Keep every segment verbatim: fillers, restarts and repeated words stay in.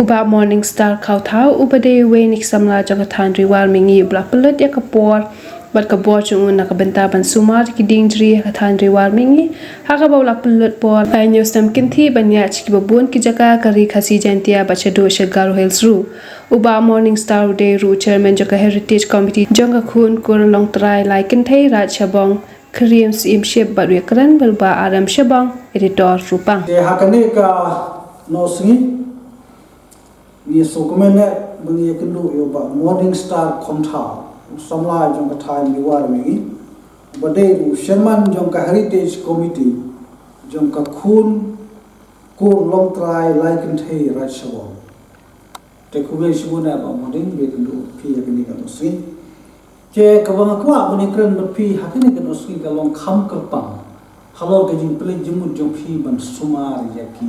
U Bah Morning Star Khauthaw, uba dei uwei na ki samla jong ka thaiñ Ri War Mihngi, u la pynlut ïa ka por bad ka bor jong u na ka bynta ban sumar ïa ki dieng jri ha ka thaiñ Ri War Mihngi. Ha kaba u la pynlut por lai hynñiew snem kynthih ban ïaid sha kiba bun ki jaka ka Ri Khasi Jaiñtia bad shaduh sha Garo Hills ruh. U Bah Morning Star u dei ruh u chairman jong ka Heritage Committee jong ka Khun Kur Longtrai Lai Kynthei Raid Shabong, Khyriem Syiem Ship bad u ïakren bad u Bah R M Shabong, editor Rupang. Te ha kane ka nongsngi ngi sngewkmen eh ba ngi ïakynduh ïa u Bah Morning Star Khauthaw, u samla jong ka thaiñ Ri War Mihngi, uba dei ruh u chairman jong ka Heritage Committee jong ka Khun Kur Longtrai Lai Kynthei Raid Shabong. Te khublei shibun eh Bah Morning ba ïakynduh phi ha kane ka nongsngi. Te kaba nga kwah ban ïakren bad phi ha kane ka nongsngi ka long kham kyrpang halor ka jingpynleit jingmut jong phi ban sumar ïa ki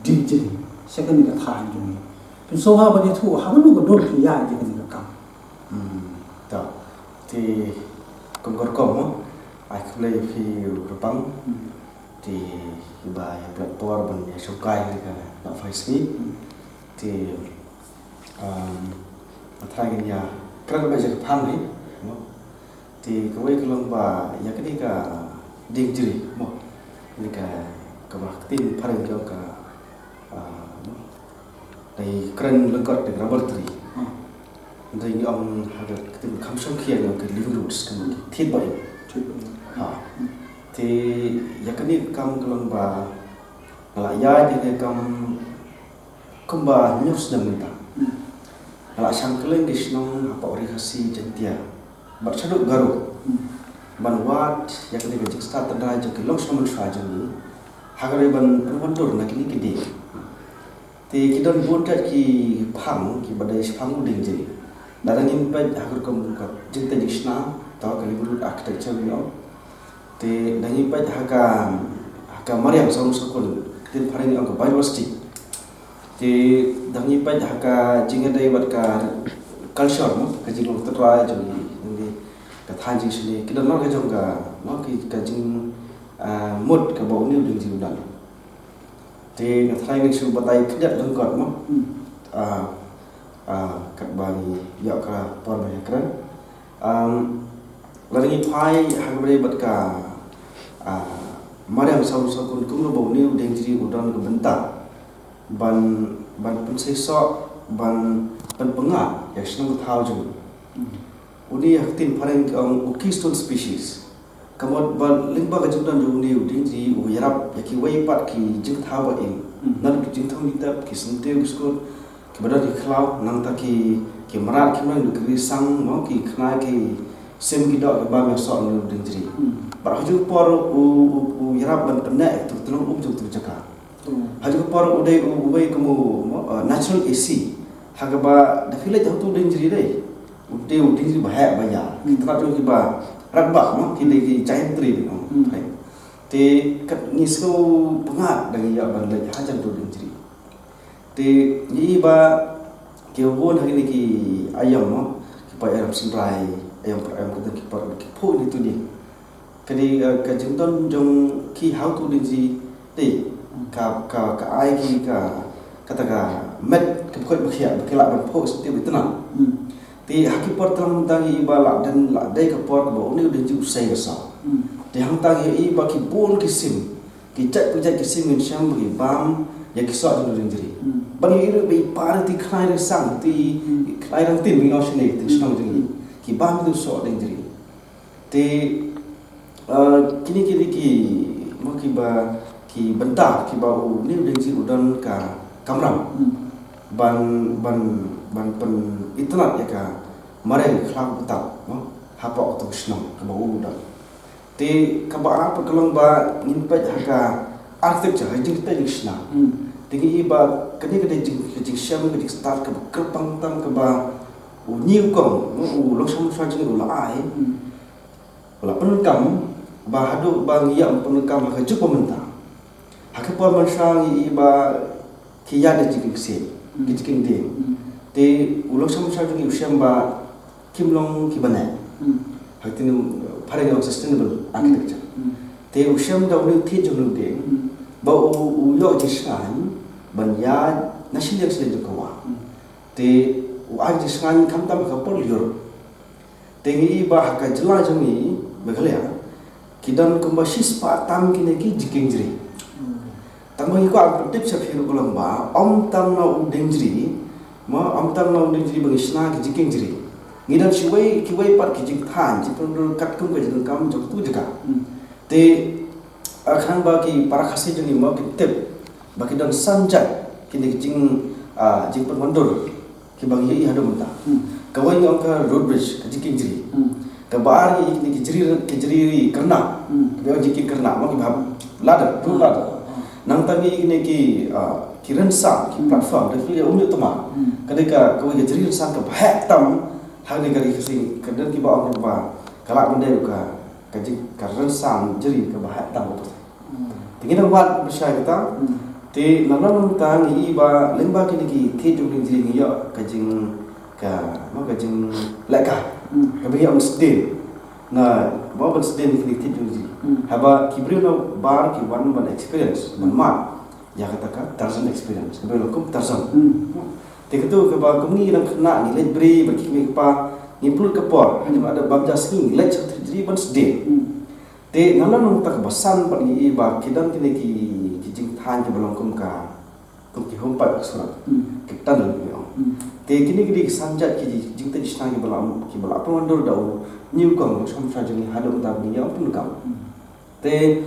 dieng jri sha kane ka thaiñ jong ngi. Phin sngewbha ban ïathuh ha kano ka dur phi ïaid ïa kane ka kam. Hmm, to. Te kum ka rukom mo, ai khublei ïa phi Rupang. Hmm. Te iba ïa pynlait por ban ïa shongkai ha kane ka Nohphaisngi. Hmm. Te Nga tharai ngin ïa kren beit ïa ka phang hi mo. Te kawei ka long ba ïa kane ka dieng jri mo, kane ka kaba ha ka ktien phareng ki ong ka mo, dei kren lyngkot da ka rubber tree. Dei ngi ong ha ka ktien kham shongkhia ngi ong ka living roots, ka mut ki thied ba ïing. Ha. Te ïa kane ka kam ka long ba nga la ïaid ïa kane ka kam kumba hynñiew snem mynta. Nga la shang kylleng ki shnong hapoh Ri Khasi Jaiñtia bad shaduh Garo ban wad ïa kane ka jingstad tynrai jong ki longshnong mynshuwa jong ngi ha kaba ban pynwandur na kine ki dieng. Te ki don bun jait ki phang kiba dei shaphang u dieng jri. Lada ngin peit ha ka rukom ka jingtei jingshna, to ka living root architecture ngi ong. Te da ngi peit ha ka, ha ka mariang saw rung saw kun, ka ktien phareng ngi ong ka biodiversity. Te da ngi peit ha ka jingïadei bad ka culture mo, ka jinglong tynrai jong ngi, jong ngi, ka thaiñ jong ngi, ki don mar ka jong ka mo, ki ka jing, ah, mut kaba une u dieng jri u don. Te nga tharai ngin shu batai khyndiat lyngkot mo. Ah, ah, katba ngi ïoh ka por ban ïakren. Lada ngi phai ha kaba ïadei bad ka mariang saw rung saw kun, kumno ba une u dieng jri u don ka bynta ban, ban pynseisoh, ban pynpyngngad ïa ka shnong ka thaw jong ngi. Une ha ka ktien phareng ki ong u keystone species. Ka mut ba lyngba ka jingdon jong une u dieng jri u ïarap ïa kiwei pat ki jingthaw ba ïing. Naduh ki jingthung jingtep, ki syntiew ki skud, kiba don ki khlaw, nangta ki, ki mrad ki mreng, ki ri sang, mo, ki khnai, ki sim, ki doh, ki bam ïa soh na u dieng jri. Bad ha kajuh ka por u, u, u ïarap ban pynneh ïa utu u tyllong um jong utu u jaka. Ha kajuh ka por u dei u, uwei kum u, mo, natural A C. Ha kaba da phi leit ha utu u dieng jri dei, u dei u dieng jri ba heh ba ïar. Ki tnat jong ki ba rat bah, mo, ki dei ki giant tree, mo. Te kat ngi sngewpyngngad da ngi ïa ban leit hajan utu u dieng jri. Te ngi i ba ki bun ha kine ki aïom mo, ki paid aïom synrai, aïom para aïom, ki don ki por ki phuh ïa utu u dieng. Ka dei, eh, ka jingdon jong ki ha utu u dieng jri, te ka, ka, ka ai ki ka, kata ka met ka bakhuid bakhiah ba ki lah ban phuh sha utu u dieng ba itynnad. Te ha ki por tang tang ngi i ba lah dei, lah dei ka por kaba une u dieng jri u sei ka soh. Te hangta ngi i ba ki bun ki sim, ki jait ki jait ki sim ngin shem ba ki bam ïa ki soh jong u dieng jri. Ba ngi i ruh ba i par ïa uti u khnai ringsang, uti u khnai rangtin ba ngi ong shane, uti u shnong jong ngi, ki bam ïa uti u soh dieng jri. Te, eh, kine ki dei ki, mo, kiba, ki bynta kiba une u dieng jri u don ka kamram ban, ban, ban pynitynnad ïa ka mariang khlaw btap, mo, hapoh katei ka shnong kaba u don. Te kaba ar pat ka long ba ngin peit ha ka architecture, ha ka jingtei jingshna. Te ngi i ba kane ka dei jing, ka jingshem, ka jingstad kaba kyrpang tam kaba u Niu Kong, mo, u longshnong mynshuwa jong ngi u la ai, u la pyndonkam, ba haduh ba ngi ïa pyndonkam ha ka juk ba mynta. Ha ka por mynshuwa ngi i ba ki ïaid da ki jingkieng ksiew, ki jingkieng dieng. Te u longshnong mynshuwa jong ngi u shem ba kim long kiba neh. Ha ka ktien phareng ngi ong sustainable architecture. Te u shem da une u thied jong une u dieng ba u, u ïoh jingshngaiñ ban ïaid Na shiliang shiliang jong ka wah. Te u ai jingshngaiñ khamtam ha ka por lyiur. Te ngi i ba ha ka jylla jong ngi Meghalaya ki don kumba shispah tam kine ki jingkieng jri. Tang ba ngi kwah pyntip sha phi ruh ka long ba ym tang na u dieng jri, ma ym tang na u dieng jri ba ngi shna ki jingkieng jri. Ngi don shiwei kiwei pat ki jingthaiñ, jingpyndur katkum ka jingdonkam jong tu jaka. Te, ah, khnang ba ki para Khasi jong ngi mo kin tip ba ki don san jait kine ki jing, ah, jingpynwandur kiba ngi ïohi haduh mynta. Kawei ngi ong ka root bridge, ka jingkieng jri. Kaba ar ngi ïohi kine ki jri, ki jri kyrnah. Kiba ong jingkieng kyrnah, mo kiba hap ladder, root ladder. Nangta ngi ïohi kine ki, ah, ki rynsan, ki platform, da ki ïa um ïa tymmen. Ka dei ka, kawei ka jri rynsan kaba heh tam, ha kane ka ri Khasi, ka don kiba ong ba ka lah ban dei ka, ka jing, ka rynsan jri kaba heh tam ha pyrthei. Te ngi dang wad bishar kita. Te na long nangta ngi i ba lyngba kine ki thied jong dieng jri ngi ïoh ka jing, ka, mo, ka jinglehkai. Kaba ngi ong sdien. Na, mo, ban sdien kine ki thied jong dieng jri. Haba ki briew na bar ki wan ban experience, ban mad ïa kata ka Tarzan experience, kaba long kum Tarzan. Te kato kaba kum ngi dang khynnah ngi leit bri bad ki kmie ki kpa, ngi pynlut ka por, ha jingmut da bam ja sngi ngi leit sha ka thied jri ban sdien. Te na long nangta kaba san pat ngi i ba ki don kine ki, ki jingthaiñ kiba long kum ka, kum ki home pipe, ka surok, ki tunnel ngi ong. Te kine ki dei ki san jait ki jing, jingthied jingshna kiba la, kiba la pynwandur da u Newcomb, u shamshar jong ngi haduh mynta ba ngi ïa pyndonkam. Te,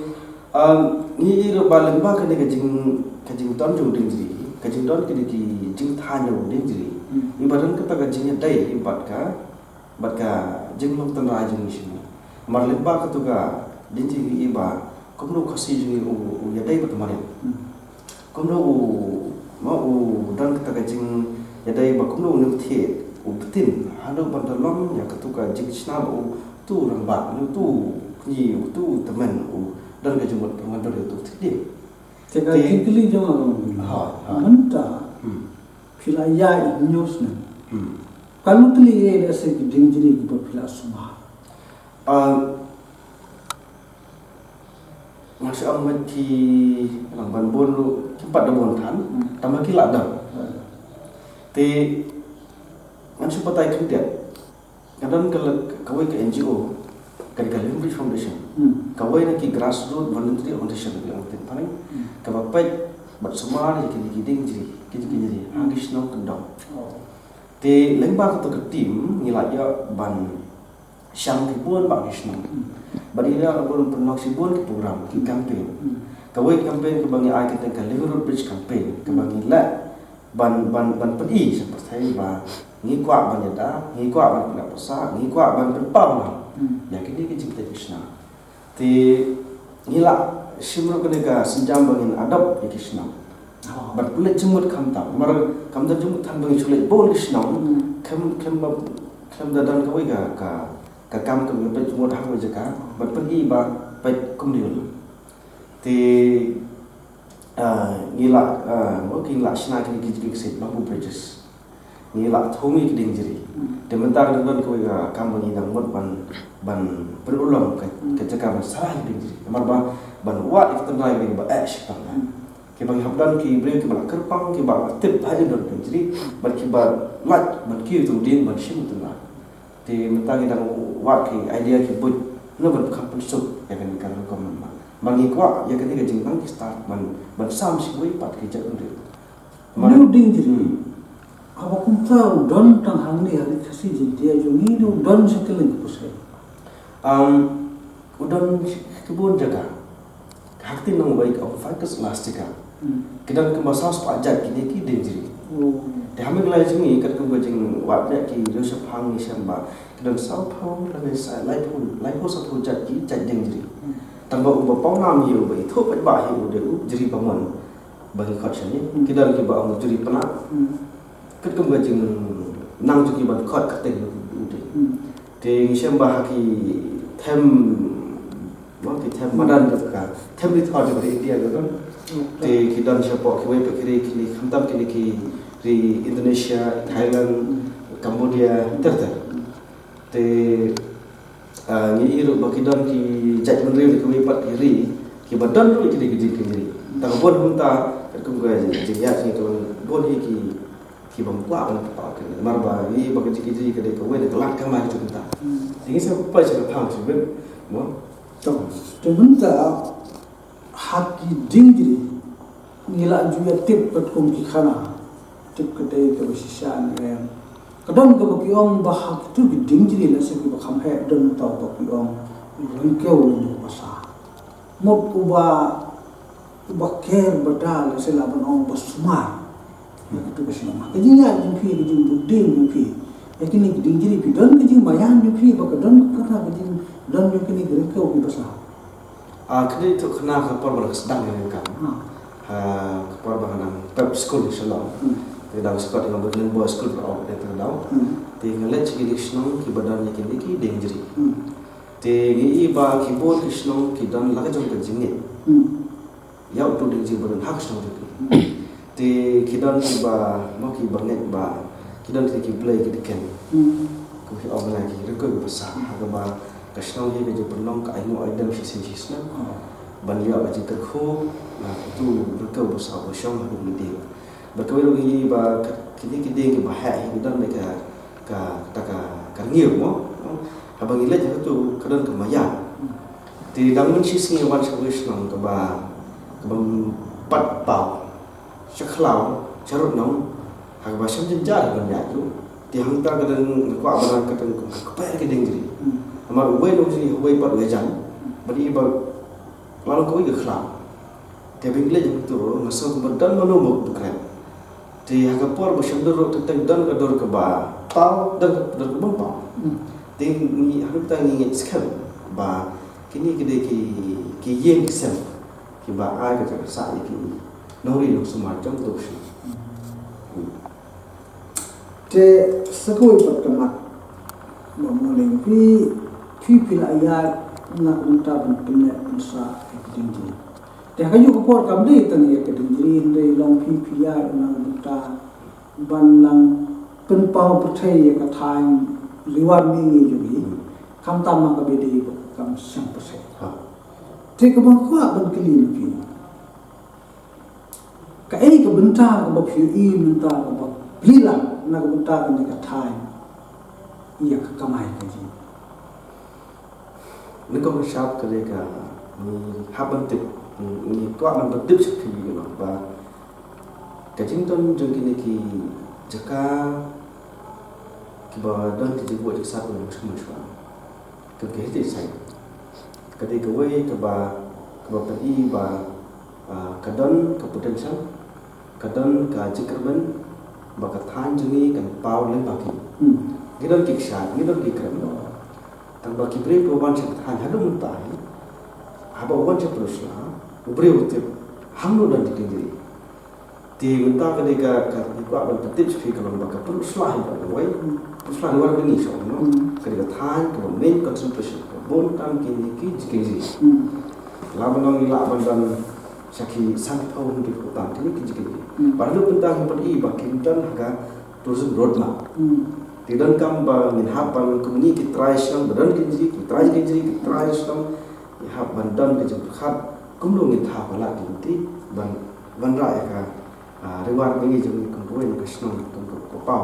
um, ngi i ruh ba lyngba kane ka jing, ka jingdon jong u dieng jri, ka jingdon kine ki jingthaiñ jong u dieng jri, i ba don kata ka jingïadei bad ka, bad ka jinglong tynrai jong ngi sha ngi. Namar lyngba kato ka dieng jri ngi i ba kumno u Khasi jong ngi u, u ïadei bad ka mariang. Kumno u, mo, u don kata ka jingïadei ba kumno une u thied u btin haduh ban da long ïa kato ka jingshna ba uto u rangbah, uto u kñi, uto u tymmen u don ka jingmut pynwandur ïa uto u thied dieng. Te ka jingkylli jong nga ka long, mynta phi la ïaid hynñiew snem, ka long tylli ei lehse ki dieng jri kiba phi la sumar? Ah, ngan shu ong ba ki, lang ban bun ruh kim pat da bun than, tang ba ki la don. Te ngan shu batai khyndiat. Ka don ka, kawei ka N G O, ka, ka Living Bridge Foundation. Kawei na ki grassroot voluntary organization, ka ong teng phareng, kaba peit bad sumar ïa kine ki dieng jri, ki dieng jri ha ki shnong kyndong. Te lyngba kato ka team ngi la ïoh ban shang ki bun bah ki shnong. Bad ngi la bun pynlong shibun ki program, ki campaign. Kawei ka campaign kaba ngi ai kyrteng ka Living Root Bridge Campaign, kaba ngi leh ban, ban, ban pyni sha pyrthei ba ngi kwah ban ïada, ngi kwah ban pynleh pisa, ngi kwah ban pynpaw lang ïa kine ki jingthied jingshna. Te ngi la shim ruh kane ka sienjam ba ngin adopt ïa ki shnong. Ban pynleit jingmut khamtam. Namar kam don jingmut than ba ngin shu leit bun ki shnong. Khlem, khlem ba, khlem da don kawei ka, ka, ka kam kaba peit jingmut ha kawei jaka. Ban pyni ba peit kumne. Te Ah, ngi la, ah, mo, ngi la shna kine ki jingkieng ksiej, bamboo bridges. Ngi la thung ïa ki dieng jri. Te mynta ka dang don kawei ka kam ba ngi dang mut ban, ban pynurlong ka, ka jaka ban sah ïa ki dieng jri. Namar ba ban wad ïa ki tynrai ba eh shipang. Kiba ngi hap don ki briew kiba la kyrpang, kiba la tip ha ïa don dieng jri, bad kiba lait ban kiew ïa u dieng ban shim tynrai. Te mynta ngi dang wad ki idea ki buit, na ban kham pynsuk ïa kane ka rukom mynta. Ba ngi kwah ïa kane ka jingnang ki start ban, ban sam shibun pat ki jait bynriew. Une u dieng jri, haba kumta u don tang hangne ha ri Khasi Jaiñtia jong ngi ne u don sha kylleng ka pyrthei? Um, u don sha ki bun jaka. Ha ka ktien nongwei ka ong Ficus elastica. Ki don kumba saw spah jait kine ki dieng jri. Te ha Meghalaya jong ngi katkum ka jingwad beit ki riewshemphang ngi shem ba ki don saw phew lane sa laiphew, laiphew saw phew jait ki jait dieng jri. Tang ba uba pawnam hi, uba ithuh paidbah hi u dei u jri bamon ba ngi khot shane. Ki don kiba ong jri pnah. Katkum ka jingnang jong ki ban khot kyrteng u dei. Te ngi shem ba ha ki them, mo, ki them madan jong ka, them ri thor jong ka ri India ka don. Te ki don shapoh kiwei pat ki ri, kine khamtam kine ki ri Indonesia, Thailand, Cambodia, ter ter. Te, ah, ngi i ruh ba ki don ki jait bynriew na kiwei pat ki ri kiba don ruh kine ki jingkieng jri. Tang bun mynta katkum ka jingïaid jong ngi ka long bun hi ki ki bym kwah ban pynpaw kane. Namar ba ngi ba ka jingkyrkhu ka dei kawei na ka lad kamai jong ngi mynta. Te ngi sa poi sha ka phang sha bit mo. Te mynta ha ki dieng jri ngi la ju ïa tip katkum ki khana. Tip ka dei kaba shisha ngi em. Ka don kaba ki ong ba ha kitu ki dieng jri la shisha kiba kham heh don tau ba ki ong ryngkew lem bad basa. Mut uba uba ker ba da la shisha la ban ong ba sumar. Ïa katu ka shnong. Ka jingïaid jong phi, ka jingdon jong phi. Ïa kine ki dieng jri phi don ka jingmaïan jong phi ba ka don ka ka jingdon jong kine ki ryngkew ki basa. Ah, kane tu kane ka por ba la sdang ïa ka. Ha. Ha, ka por ba nga dang pep skul Shillong. Hmm. Te dang skul ïa Berlin Boys School of Art te dang. Hmm. Te nga leit sha kine ki shnong kiba don ïa kine ki dieng jri. Hmm. Te ngi i ba ki bun ki shnong ki don la ka jong ka jingngeit. Hmm. Ïa utu u dieng jri ba don ha ka shnong jong ki. Hmm. Te ki don kiba, mo, kiba ngeit ba ki don ki, ki blei ki dken. Hmm. Kum ki ong ba ki ryngkew ki basa. Ha kaba ka shnong hi ka jingpynlong ka ainguh aidem shisien shisnem. Hmm. Ban ïoh ka jingkyrkhu na utu u ryngkew basa uba shong ha kine ki dieng. Bad kawei ruh ngi i ba ka, kine ki dieng kiba heh hi ki don ka, ka, ka, ka rngiew mo. Haba ngi leit ha katu ka don ka maïan. Te dang mynshisngi wan sha kawei ka shnong kaba, kaba pat paw sha khlaw sha rud nong, ha kaba shem jynjar ban ïaid ruh. Te hangta ka dang nga kwah ba ka dang ka kper ka dieng jri. Hmm. Namar uwei nong jri uwei pat uwei jan. Bad i ba la long kawei ka khlaw. Te ba ngi leit hangtu nga sngew kumba don mano mo ba kren. Te ha ka por ba shem dur ruh teng teng don ka dur kaba paw, don ka dur kaba paw. Hmm. Te ngi hangta ngi ngeit skhem ba kine ki dei ki, ki ïing ki sem kiba ai ka jaka sah ïa ki nongri nongsumar jong ka duk shnong. Hmm. Te sa kawei pat ka mat ba mo leng phi, phi phi la ïaid na ka bynta ban pynneh pynsah ïa ka dieng jri. Te ha kajuh ka por kam dei tang ïa ka dieng jri hynrei long phi phi ïaid na ka bynta ban nang pynpaw pyrthei ïa ka thaiñ Ri War Mihngi jong ngi. Khamtam ma ka ba dei ba kam shang pyrthei. Ha. Te kaba nga kwah ban kylli na phi. Kaei ka bynta kaba phi ïohi mynta kaba phi lah na ka bynta kane ka thaiñ ïa ka kamai kajih? Nyngkong nyngkong ka dei ka ngi hap ban tip, ngi kwah ban tip sha phi ba ka jingdon jong kine ki jaka kiba don ki jingbuh jingsat ba mynshuwa mynshuwa. Ka, ka heritage site ka dei kawei kaba, kaba pyni ba, ah, ka don ka potential, ka don ka jingkyrmen ba ka thaiñ jong ngi kan paw lyngba ki. Hmm. Ngi don ki kshaid, ngi don ki krem. Tang ba ki briew kiba wan sha ka thaiñ haduh mynta hi, haba wan sha Pynursla, u briew u tip hangno don jingkieng jri. Te mynta ka dei ka, ka, ka kwah ban pyntip sha phi ka long ba ka Pynursla hi ba kawei. Pynursla hi ba ngi shong, no? Hmm. Ka dei ka thaiñ kaba main concentration ka bun tam kine ki jingkieng jri. Hmm. Lah ban long, lah ban don sha ki sanphew hynriew tam kine ki jingkieng jri. Hmm. Bad haduh mynta ngi pat i ba kim don ha ka tourism roadmap. Hmm. Te donkam ba ngin hap ban kum ngi ki trai shnong ba don kieng jri, ki trai kieng jri, ki trai shnong, ngi hap ban don ka jingpyrkhat kumno ngin thaw palat ki lynti ban, ban wanrah ïa ka Ah, Ri War Mihngi jong ngi kum kawei na ka shnong kum ka, ka paw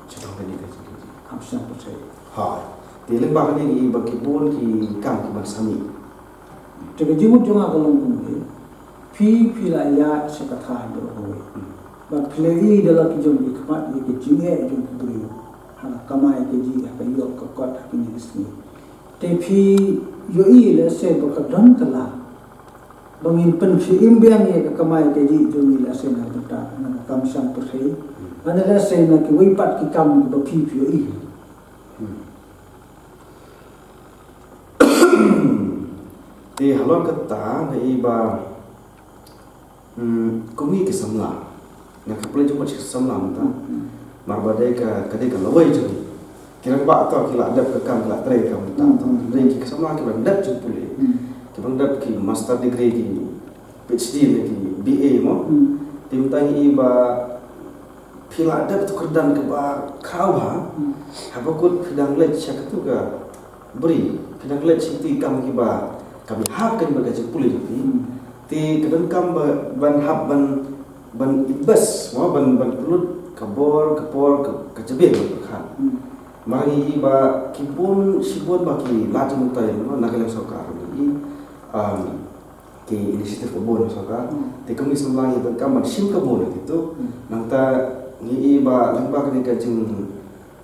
shaphang kane ka jingkieng jri. Kam shang pyrthei. Hooid. Te lyngba kane ngi i ba ki bun ki kam ki ban sa mih. Te ka jingmut jong nga ka long kumne. Phi, phi la ïaid sha ka thaiñ baroh kawei. Hmm. Bad phi la i da la ki jong ki khmat ïa ka jingeh jong ki briew ha ka kamai kajih, ha ka ïoh ka kot ha kine ki sngi. Te phi ïohi lehse ba ka don ka lad ba ngin pynshim biang ïa ka kamai kajih jong ngi lehse na ka bynta na ka kam shang pyrthei. Lane lehse na kiwei pat ki kam kiba phi phi ïohi. Hmm. Te halor kata nga i ba, hmm, kum ngi ki samla. Nga kyrpad jingmut sha ki samla mynta. Hmm. Namar ba dei ka, ka dei ka lawei jong ngi. Ki rangbah to ki la dep ka kam, ki la trei ka kam mynta. Hmm. Hynrei ki samla ki la dep jingpule. Hmm. Ki bym dep ki master degree, ki PhD ne ki BA mo. Hmm. Te mynta ngi i ba phi la dep tu kyrdan kaba khraw bha. Hmm. Haba kut phi dang leit sha katu ka bri, phi dang leit sha katu ki kam kiba kam hap kan ba ka jingpule jong phi. Hmm. Te ka donkam ba ban hap ban ban invest, mo, ban ban pynlut ka bor, ka por, ka ka jabieng ban pyrkhat. Hmm. Mar ngi i ba ki bun shibun ba ki la jingmyntoi, mo, na ka liang sorkar ngi i, um, ki initiative ba bun sorkar. Hmm. Te kum ngi samla ngi donkam ban shim ka bun ïa kitu. Hmm. Nangta ngi i ba lyngba kane ka jing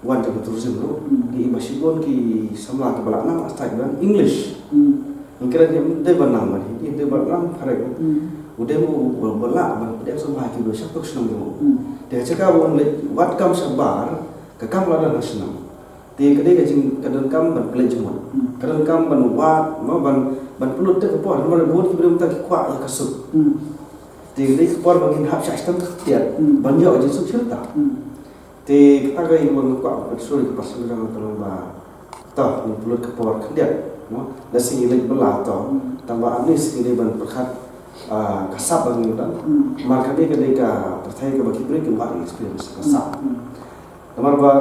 wan jong ka tourism ruh. Hmm. Ngi i ba shibun ki samla kiba lah nang stai ban English. Hmm. Ngi kren ïa dei ban nang ban Hindi, dei ban nang phareng. Hmm. U dei u ba lah ban pdiang samla kiba shah tuk shnong jong u. Hmm. Te ka jaka ba un leit wad kam shabar, ka kam la don ha shnong. Te ka dei ka jing ka donkam ban pynleit jingmut. Hmm. Ka donkam ban wad, mo, ban ban pynlut te ka por, namar bun ki briew mynta ki kwah ïa ka suk. Hmm. Te ka dei ka por ba ngin hap shah shitom khyndiat, hmm, ban ïoh jingsuk shirta. Hmm. Te kata ka ïa ba nga kwah ban shu ri ka pasal jong ka long ba to, ngin pynlut ka por khyndiat, mo. Lehse ngi leit bylla to, hmm, tang ba at least ngi dei ban pyrkhat, ah, ka sap ba ngi don. Hmm. Mar ka dei ka dei ka pyrthei kaba ki briew ki wad experience ka sap. Hmm. Namar ba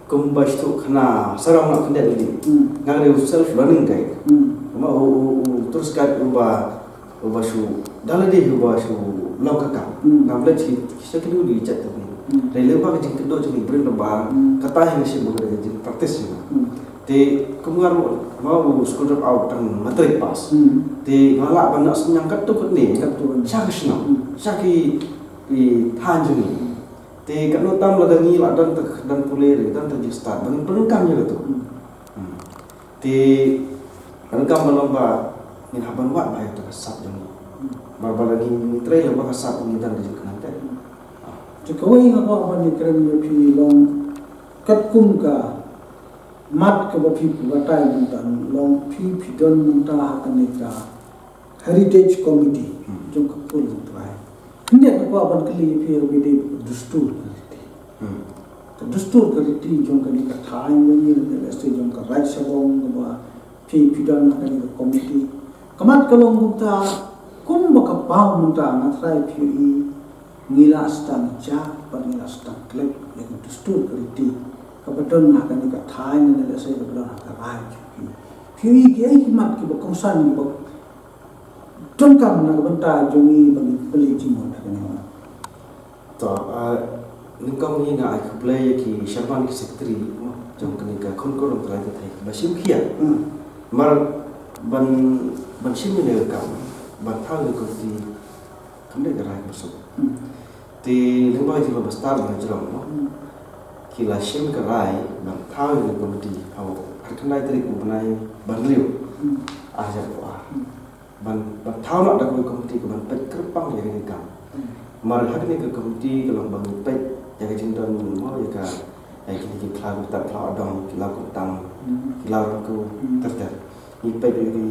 kumba shu khana sarong na khyndiat lagi. Hmm. Nga dei u self learning guide. Hmm. Namar u u u tourist guide uba uba shu da lade uba shu long ka kam. Hmm. Ngam leit shi shi kinu di chat tu ni. Hmm. Dei leh ba ka jingkynduh jong ngi brin ba, hmm, kata hi ngi shim ba ka jing practice hi. Hmm. Te kum nga ruh ma u school drop out tang matric pass. Hmm. Te nga lah ban sniang katto katne, katto katne, sha ka shnong, hmm, sha ki, ki thaiñ jong ngi. Te katno tam lada ngi lah don ta don pule, don ta jingstad, ba ngin pyndonkam ïa katu. Hmm. Hmm. Te ka donkam ba long ba ngin hap ban wad ba ïa ka sap jong ngi. Ba ba la ngi ngi trei la ba ka sap ngi dang da jingkynang te. Te kawei nga kwah ban ïakren ïa phi long katkum ka mat kaba phi batai mynta long phi phi don mynta ha kane ka Heritage Committee, hmm, jong ka Pul Nongtrai. Khyndiat nga kwah ban kylli ïa phi, ïa phi dei dustur ka riti. Hmm. Ka dustur ka riti jong kane ka thaiñ jong ngi, lane lehse jong ka Raid Shabong kaba phi phi don ha kane ka committee. Ka mat ka long kumta, kumba ka paw mynta nga tharai phi i ngi la sdang ja bad ngi la sdang klet ïa ka dustur ka riti kaba don ha kane ka thaiñ, lane lehse kaba don ha ka raid jong phi. Phi i ki ei ki mat kiba kongsan kiba donkam na ka bynta jong ngi ba ngin pynleit jingmut ha kane ka mat. To, ah, nyngkong ngi nga ai khublei ïa ki chairman ki secretary, mo, jong kane ka khun kur Nongtrai Kynthei ba shim khia. Hmm. Mar ban ban shim ïa ka kam ban thaw ïa ka committee kam dei ka rai ka suk. Hmm. Te lyngba ka jinglong ba stad ba jrong, mo. Hmm. Ki la shim ka rai ban thaw ïa ka committee ha u arphew khyndai tarik u bnai ba hynriew. Hmm. Ar hajar arphew ar. Hmm. Ban ban thaw noh da kawei ka committee ka ban peit kyrpang ïa kane ka kam. Hmm. Mar ha kane ka committee ka long ba ngi peit ïa ka jingdon, mo, ïa ka, ïa kine ki khlaw kumta, khlaw adong, ki law kumtang, hmm, ki law rangku, hmm, ter ter. Ngi peit ïa ki,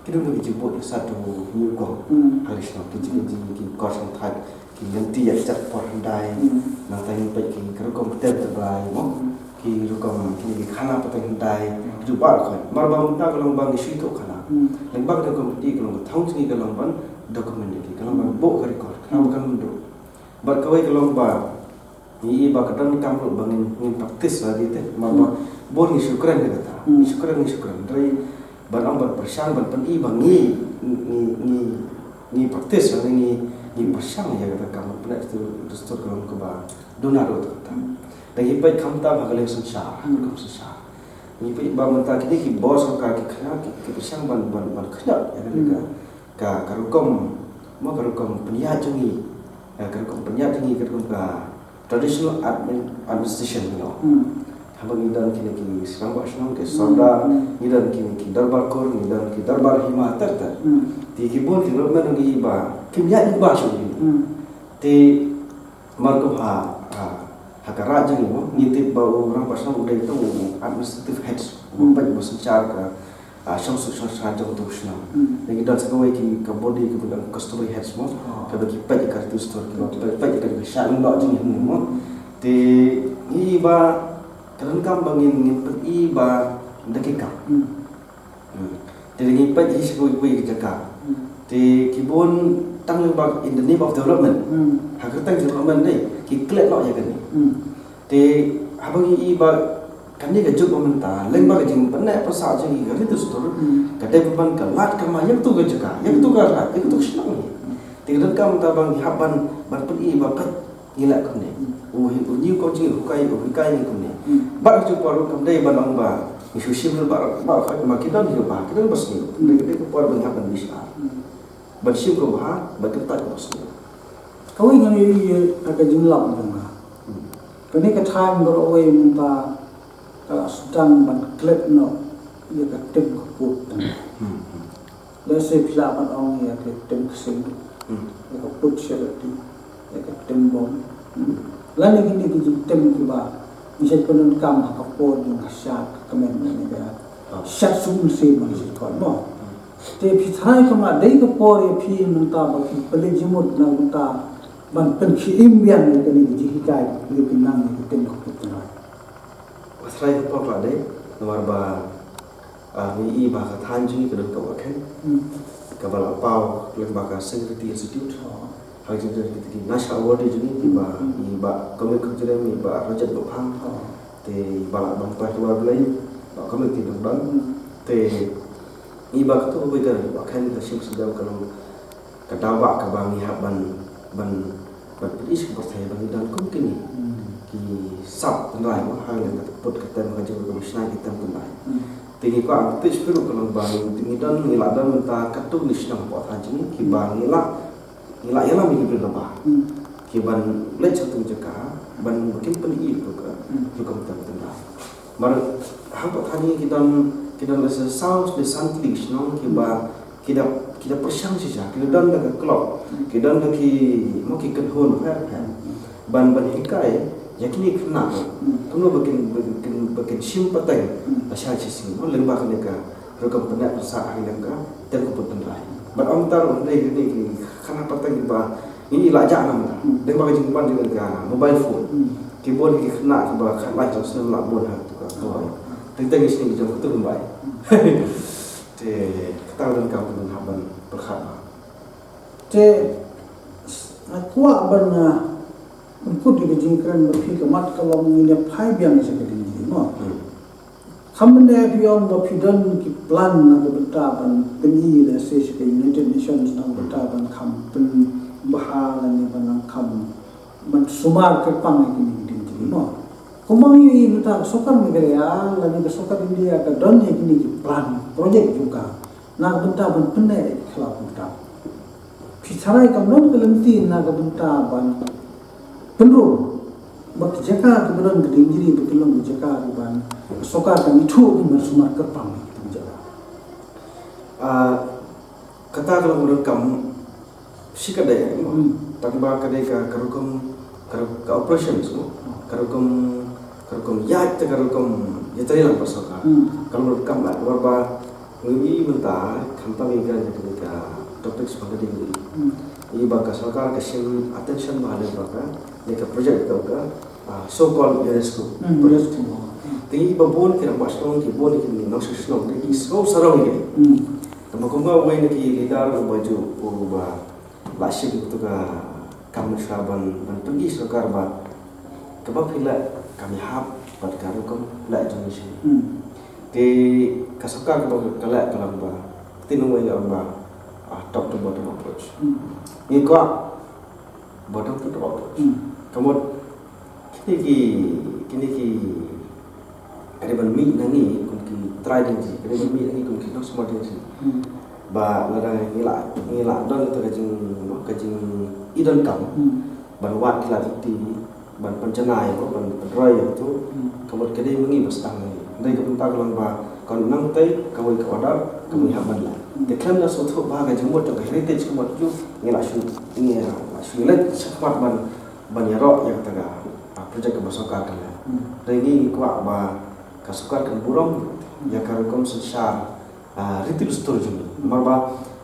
ki don ki jingbud ïa sat u nyngkong. Hmm. Ha ri shnong ki jing ki kor sngewthuh. Ki lynti ïa ka por hyndai. Hmm. Nangta ngi peit ki, ki rukom pateng tyrbai, mo. Hmm. Ki rukom kine ki khana pateng hyndai. Hmm. Ki jubab khoi. Mar ba mynta ka long ba ngi shu ïathuh khana. Hmm. Lyngba ka rukom kti ka long ka thong jong ngi ka long ban document ïa ki. Ka long ban, hmm, buh ka record. Khana ba kan mynta. Bad kawei ka long ba ngi i ba ka donkam ruh ba ngin, ngin practice lagi te. Mar ba, hmm, bun ngi shu kren ïa kata. Hmm. Ngi shu kren, ngi shu kren. Hynrei ban ong ban pyrshang ban pyni ba ngi, ngi, ngi, ngi practice lane ngi, ngi pyrshang ïa kata ka kam ban pyni tu dustur ka long kaba duna ruh kata. Hmm. Da ngi peit khamtam ha ka liang synshar, hmm, rukom synshar. Ngi peit ba mynta kine ki bor sorkar ki khñiot, ki, ki pyrshang ban, ban, ban khñiot ïa kane ka, hmm, ka, ka rukom, mo, ka rukom pynïaid jong ngi, eh, ka rukom pynïaid jong ngi, ka rukom ka traditional admin, administration, you know. Hmm. Haba ngi don kine ki shrang ba shnong, ki sordar, hmm, ngi don kine ki dorbar kur, ngi don ki dorbar hima, ter ter. Hmm. Te ki bun ki rukom ngi ba kim ïaid ba shu ngi. Hmm. Te mar kum ha, ha, ha ka raid jong ngi, mo, ngi tip ba u rangbah shnong u dei tang u administrative head, u, hmm, peit ba synshar ka, ah, shong suk shong sha jong tu shnong. Hmm. Ngi don sa kawei ki ka body kaba don customary heads, mo. Oh. Kaba ki peit ka register, kaba ki peit ka sha ngi, mo. Te ngi ba ka donkam ba ngin, ngin pyni ba da ki kam. Hmm. Hmm. Te ngi peit hi sha kawei kawei ka jaka. Hmm. Te ki bun tang lyngba in the name of development. Hmm. Ha ka tang development dei ki klet noh ïa kane. Hmm. Te haba ngi i ba Kane ka juk ba mynta lyngba ka jingpynneh pynsah jong ngi ka Ri Tip Stur, ka dei ban ka lad ka ma ïa katu ka jaka, ïa katu ka raid, ïa katu ka shnong. Te ka donkam mynta ba ngi hap ban, ban pyni ba peit ngi leh kumne. U hi-, u ñiew kong jong ngi u hikai, u hikai ngi kumne. Bad ha kajuh por ruh kam dei ban ong ba ngi shu shim ruh ba, ba, ba ki don hi ba, ki don ba sniew. Dei, dei ka por ba ngi hap ban bishar. Ban shim kaba bha, ban kyntait kaba sniew. Kawei ngan ïohi ïa ka jinglap jong nga. Kane ka thaiñ baroh wei mynta ka la sdang ban klet noh ïa ka tem ka pud. Lehse phi lah ban ong ïa ka tem ka sing, ïa ka pud charity, ïa ka tem bom. Lane kine ki jingtem kiba ngi shait pyndonkam ha ka por jong ka shad ka kmen, kane ka shad sum sih ma ngi shait khot mo. Te phi tharai kumno dei ka por ïa phi mynta ba phi pynleit jingmut na mynta ban pynkhie im biang ïa kane ka jinghikai, ïa ka nang ïa ka tem ka pud tynrai. Nga tharai ka por ka la dei, namar ba, ah, ngi i ba ka thaiñ jong ngi ka don ka wahkhen kaba la paw lyngba ka Sing Riti Institute. Ha ka jingdon kita ki National Award jong ngi, i ba, i ba Comic Consortium, i ba Rajat Baphang. Te i ba la bam pa ki ba Blei, ba Comic ti dong dong. Te i ba katu ka wahkhen ka shim sdang ka long ka daw ba kaba ngi hap ban, ban, ban pyni sha ka pyrthei ba ngi don kum kine ki sap tynrai mo, ha ngi ka pud ka tem ka jong ka shna ki tem tynrai. Te ngi kwah pyni sha phi ruh ka long ba ngi, ngi don, ngi la don mynta katto katne shnong hapoh thaiñ jong ngi kiba ngi la, ngi la ïalam ïa ki briew naba ki ban leit sha tu jaka ban, ba kin pyni ïa ka rukom tem tynrai. Mar hapoh thaiñ ngi ki don, ki don lehse saw ne san tylli ki shnong kiba ki da, ki da pyrshang shisha, ki da don da ka club, ki don da ki, mo, ki kynhun pher pher ban, ban hikai ïa kine ki khynnah kumno ba kin, ba kin, ba kin shim pateng lashai shisngi, mo, lyngba kane ka rukom pynneh pynsah ha kane ka tem ka pud tynrai. Bad ym tang ruh, hynrei kine ki khynnah pateng ba ngi la jah na mynta, lyngba ka jingwan jong ka mobile phone. Ki bun ki khynnah kiba khatlai snem la bun ha katu ka kawei. Teng teng ki sneng ki jong katu kumbai. Te kata ka donkam ka ban hap ban pyrkhat bha. Te nga kwah ban, ah, pynkut ïa ka jingkren ba phi ka mat ka long ngin ïa phai biang sha ka ding jong ngi mo. Kham mynne phi ong ba phi don ki plan na ka bynta ban pyni lehse sha ka United Nations na ka bynta ban kham pynbha lane ban kham ban sumar kyrpang ïa kine ki ding jong ngi mo. Kumba ngi ïohi mynta ka sorkar Meghalaya lane ka sorkar India ka don ïa kine ki plan project jong ka na ka bynta ban pynneh ïa ki khlaw ki btap. Phi tharai kam don ka lynti na ka bynta ban pynrung ba ki jaka kiba don ka ding jri ba ki long ki jaka kiba ka sorkar kan ithuh ban sumar kyrpang ïa ki jaka. Ah, kata ka long ka donkam shi ka dei, tang ba ka dei ka, ka rukom, ka ru-, ka operation mo, ka rukom, ka rukom ïaid te ka rukom ïatrei lang bad sorkar. Ka long ka donkam bad namar ba ngi mynta khamtam ïa ka, ka, ka topic ba ka dei ngi. Ngi ba ka sorkar ka shim attention ba ha ka, ka project ka, ka, ah, so called UNESCO project. Te ngi ba bun ki rangbah shnong, ki bun ki nongshong shnong, ki sngew sarong ïa ka. Te ba kumba uwei na ki leader uba ju, uba la shim katu ka kam mynta ban, ban pyni sorkar ba kaba phi leh kam ïahap bad ka rukom leh jong ngi shisha. Te ka sorkar kaba ka leh ka long ba, te ngi ong ba, ah, top to bottom approach. Ngi kwah bottom to top approach. Ka mut kine ki, kine ki ka dei ban mih na ngi kum ki trai dieng jri, ka dei ban mih na ngi kum ki nongsumar dieng jri. Ba lada ngi la, ngi la don kata ka jing, ka jingïadonkam ban wad ki lad ki kti, ban pynjanai, ban pynroi ïa katu, ka mut ka dei ma ngi ba sdang na ngi. Dei ka bynta ka long ba kan nang tei kawei ka order kaba ngi hap ban leh. Te khlem da sngewthuh ba ka jingmut jong ka heritage ka mut ju ngi la shu, ngi la shu leit shakhmat ban, ban ïaroh ïa kata ka, ah, project kaba sorkar ka leh. Dei ngi kwah ba ka sorkar kan burom ïa ka rukom synshar, ah, Ri Tip Stur jong ngi. Namar ba,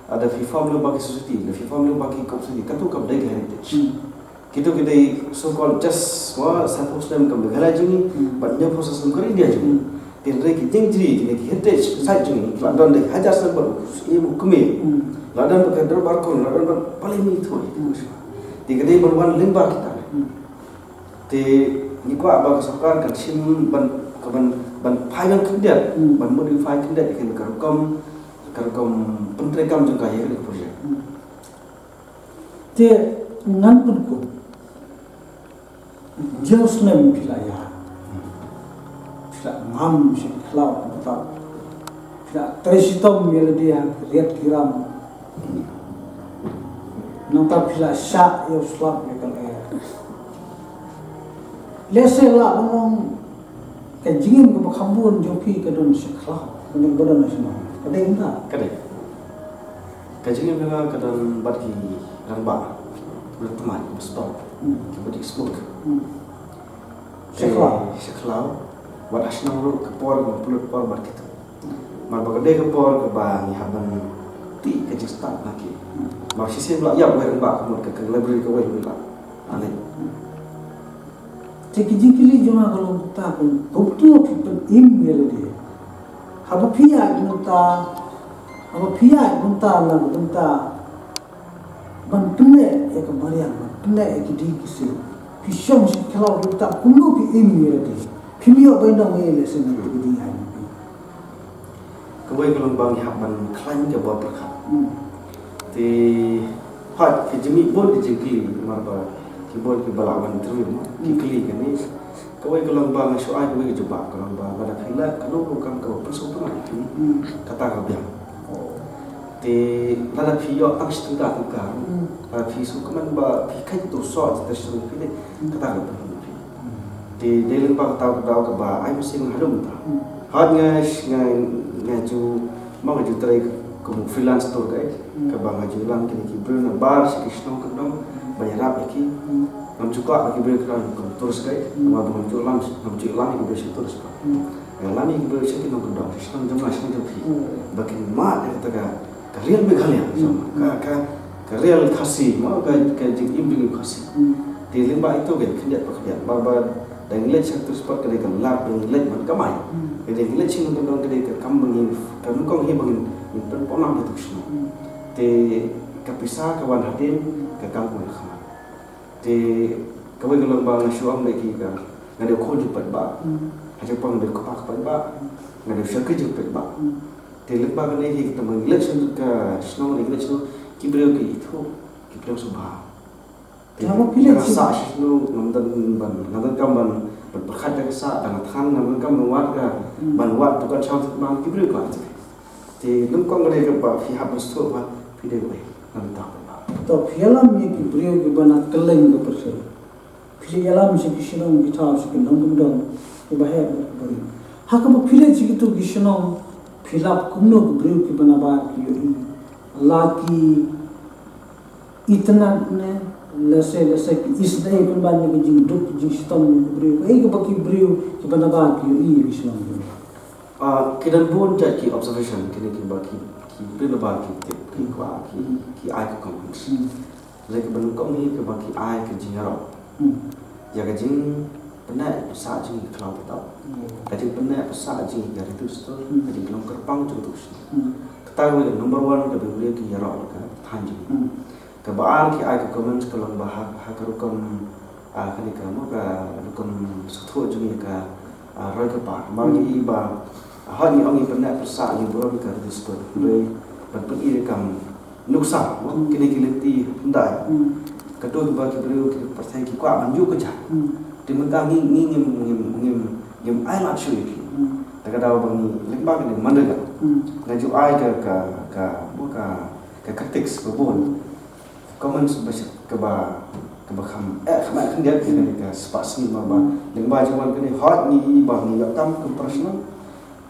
ah, da phi form lyngba ki society, da phi form lyngba ki cooperative, katu kam dei ka heritage. Kitu ki dei so called just, mo, sanphew snem ka Meghalaya jong ngi bad hynñiewphew snem ka India jong ngi. Hynrei ki dieng jri, kine ki heritage site jong ngi ki la don da ki hajar snem bad u ïing u kmie. La don bad ka dorbar khun, la don bad balei ngi thuh. Te ka dei ban wan lyngba kita. Te ngi kwah ba ka sorkar kan shim ban Ka ban, ban phai ban khyndiat, hmm, ban modify khyndiat ïa ka rukom, ka rukom pyntreikam jong ka ïa ka project. Hmm. Te ngan pynkut. Jerusalem phi la ïa. Phi la ngam sha ki khlaw, phi la trei shitom ïa lade ha ki riat ki ram. Nangta phi la shah ïa u slap ïa ka lyer. Lehse la ong ka jingim kaba kham bun jong phi ka don sha khlaw, ka don ba don sha khlaw. Ka dei kumta. Ka dei. Ka jingim jong nga ka don bad ki rangbah. Bad tymmen, bad stok. Hmm. Ki bad ki smoke. Hmm. Sha khlaw. Sha khlaw. Wat ha shnong ruh ka por, ka por bad kita. Mar ba ka dei ka por kaba ngi hap ban tih ka jingstad na ki. Mar shisien la ïap wei rangbah ka mut ka, ka library kawei la. Ane. Te ki jingkylli jong nga ka long kata ka, kumno phi pynim ïa lade. Haba phi ïaid mynta, haba phi ïaid mynta na ka bynta ban pynneh ïa ka mariang, ban pynneh ïa ki dieng ki siej. Phi shong sha ki khlaw, kumta kumno phi im ïa lade. Phim ïoh ban ong ïa lade sha ki dieng. Kawei ka long ba ngi hap ban khlaiñ ka bor pyrkhat. Hmm. Te hooid ka jingmih bun ka jingkylli, namar ba ki bun kiba lah ban interview mo, ki, hmm, kylli kane. Kawei ka long ba nga shu ai kawei ka jubab, ka long ba lada phi leh kano kano ka kam kaba pynsngewtynnat ïa phi, hmm, kata ka biang. Oh. Te lada phi ïoh tang shi tyngka tyngka, hmm, lada phi sngewkmen ba phi khein to soh jingtei shnong phi ne, hmm, kata ka biang. Te dei lyngba kata ka daw kaba ai mynsiem haduh mynta. Hmm. Hooid nga, nga, nga ju, ma nga ju trei kum freelance tour guide, hmm, kaba nga ju ïalam kine ki briew nabar sha ki shnong kyndong, hmm, ban ïarap ïa ki. Hmm. Ngam ju kwah ba ki briew ki long kum tourist guide, hmm, namar ba ngam ju ïalam, ngam ju ïalam ïa ki briew sha tourist spot. Hmm. Nga ïalam ïa ki briew sha ki nongkyndong, sha shnong jong nga, shnong jong phi. Hmm. Ba kin mad ïa kata ka Ka riel Meghalaya, hmm, ka, ka, ka riel Khasi, mo, ka, ka jingim jong u Khasi. Hmm. Te lyngba ito ka khyndiat pa khyndiat, ba, ba, da ngi leit sha tourist spot ka dei ka lad ba ngi leit ban kamai. Hmm. Ka dei ngi leit sha nongkyndong ka dei ka kam ba ngi, ka nyngkong hi ba ngin, ngin pynpawnam ïa tu shnong. Hmm. Te ka pisa ka wan hadien, ka kam ka wan ha khmat. Te kawei ka long ba nga shu ong da ki ka, nga dei u khun jong u paidbah. Hmm. Ha jingpang nga dei u kpa ka paidbah. Hmm. Nga dei u shakri jong u paidbah. Hmm. Te lyngba kane hi, kata ba ngi leit sha ka shnong, ngi leit sha ki briew ki ithuh, ki briew sngewbha. Te haba phi leit sha, sha shnong, ngam don ban, ngam don kam ban, ban pyrkhat ïa ka sah, ban than, ngam don kam ban wad ka, hmm, ban wad dukan shaw, ban ki briew ba. Te nyngkong ka dei kaba phi hap ban sngewthuh ba phi dei uwei na bynta u paidbah. To phi ïalam ïa ki briew kiba na kylleng ka pyrthei. Phi ïalam sha ki shnong ki thaw, sha ki nongkyndong kiba heh bad kiba rim. Ha kaba phi leit sha kito ki shnong, phi lap kumno ki briew kiba nabar ki ïohi? La ki itynnad ne, lehse, lehse ki isynei pynban ïa ka jingduk jingshitom ki briew? Kaei kaba ki briew kiba nabar ki ïohi ïa ki shnong ki? Ah, ki don bun jait ki observation, kine kiba ki, ki briew nabar ki tip, ki kwah, ki, ki ai ka comments. Hmm. Lei kaba nyngkong hi kaba ki ai ka jingïaroh. Hmm. Ïa ka jingpynneh pynsah jong ngi ki khlaw patap. Hmm. Ka jingpynneh pynsah jong ngi ka ritu stur, hmm, ka jinglong kyrpang jong tu shnong. Hmm. Kata ka number one kaba ngi ki ïaroh ka thaiñ jong ngi. Hmm. Kaba ar ki ai ka comments ka long ba ha, ha ka rukom, ah, kane ka mo ka rukom sngewthuh jong ngi ka, ah, roi ka par. Namar ngi i ba, ah, hooid ngi ong ngi pynneh pynsah ngi burom ka ritu stur. Hynrei ban pyni da ka kam nuksa, mo, hmm, kine ki lynti hyndai. Hmm. Kato kiba ki briew ki pyrthei ki kwah ban ïoh ka jaka. Hmm. Te mynta ngi, ngi ngim, ngim, ngim, ngim ai lad shuh ïa ki. Hmm. Te ka daw ba ngi lyngba kane MGNREGA. Hmm. Nga ju ai ka, ka, ka, mo ka, ka critics ba bun. Hmm. Comments ba shit kaba, kaba kham, eh, kham, eh, khyndiat, hmm, kane ka spah sngi ma ba. Hmm. Lyngba jong wan kane hooid ngi i ba ngi ïoh kam kum para shnong.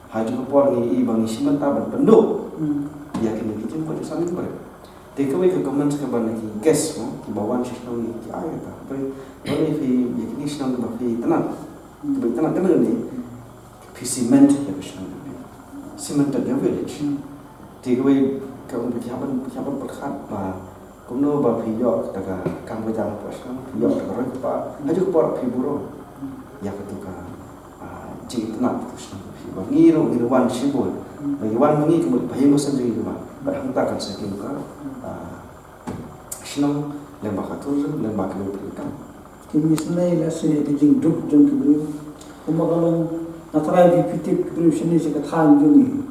Ha kajuh ka por ngi i ba ngi shim bynta ban pynduh, hmm, ïa kine ki jingpyndonkam jingpynbret. Te kawei ka comments kaba na ki guest mo, kiba wan sha shnong ngi ki ai kata. Ba, ba ïa phi, ïa kine ki shnong kiba phi itynnad. Hmm. Kiba itynnad kane ne, phi cement ïa ka shnong. Cemented your village. Hmm. Te kawei ka ong ba ki hap ban, ki hap ban pyrkhat ba kumno ba phi ïoh kata ka kam ka jam hapoh shnong, phi ïoh kata ka roi ka par, ha kajuh ka por phi burom ïa katu ka, ah, jingitynnad ka shnong ka phi. Ba ngi ruh ngi wan shibun. Ba ngi wan ma ngi ka mut ba ïa ma shen jong ngi wan. Bad hangta kan sa kiew ka, ah, shnong lyngba ka tourism, lyngba ka liang pynïaid kam. Ki isynei lehse ka jingduk jong ki briew. Kumba ka long Nga trai ki phi tip ki briew shane sha ka thaiñ jong ngi.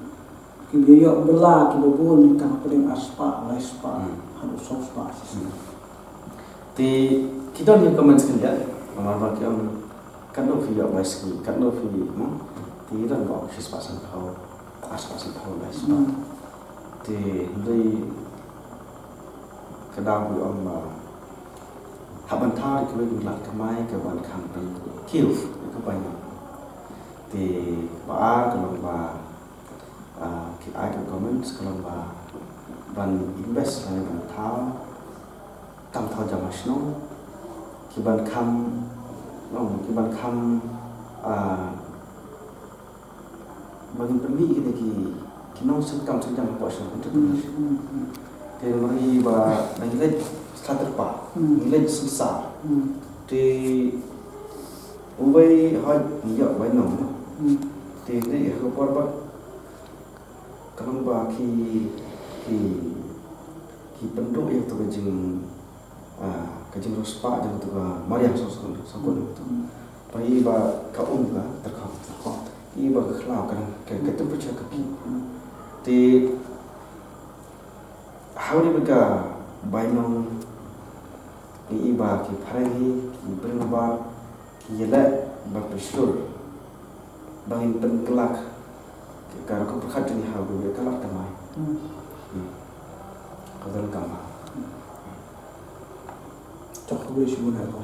Ki ba ïoh bylla ki ba bun tang hapdeng ar spah, lai spah, haduh saw spah. Te ki don ki comments khyndiat, namar ba ki ong katno phi ïoh bai sngi, katno phi, mo? Te ki don ba ong shi spah san phew, ar spah san phew, lai spah. Te hynrei ka dang ong ba hap ban thaw ïa kiwei ki lad kamai ka ban kham pynkiew ïa ka bainong. Te ba ar ka long ba, ah, ki ai ka comments ka long ba ban invest lane ban thaw, kam thaw jam ha shnong, ki ban kham, long ki ban kham, ah, ba ngin pynmih kine ki, ki nongtrei kam trei jam hapoh shnong, entrepreneur. Te mar ïa ba ngi leit sha tyrpah, ngi leit synsar. Te uwei hoi ngi ïoh bainong. Te ngi ha ka por ba ka long ba ki, ki, ki pynduh ïa ka jing, ah, ka jingriewspah jong ka mariang sngewsih sngewsih. Ba ïa ba ka um ka tyrkhong, tyrkhong. Ïa ba ka khlaw ka, ka, ka temperature ka phi. Te ha kane ka bainong ïa ba ki phareng hi, ki briew ba ki ïaleh ban pynshlur ba ngin pynkylla ka rukom pyrkhat jong ngi ha kawei ka lad kamai. Ka donkam ba chok kawei shu mynta ka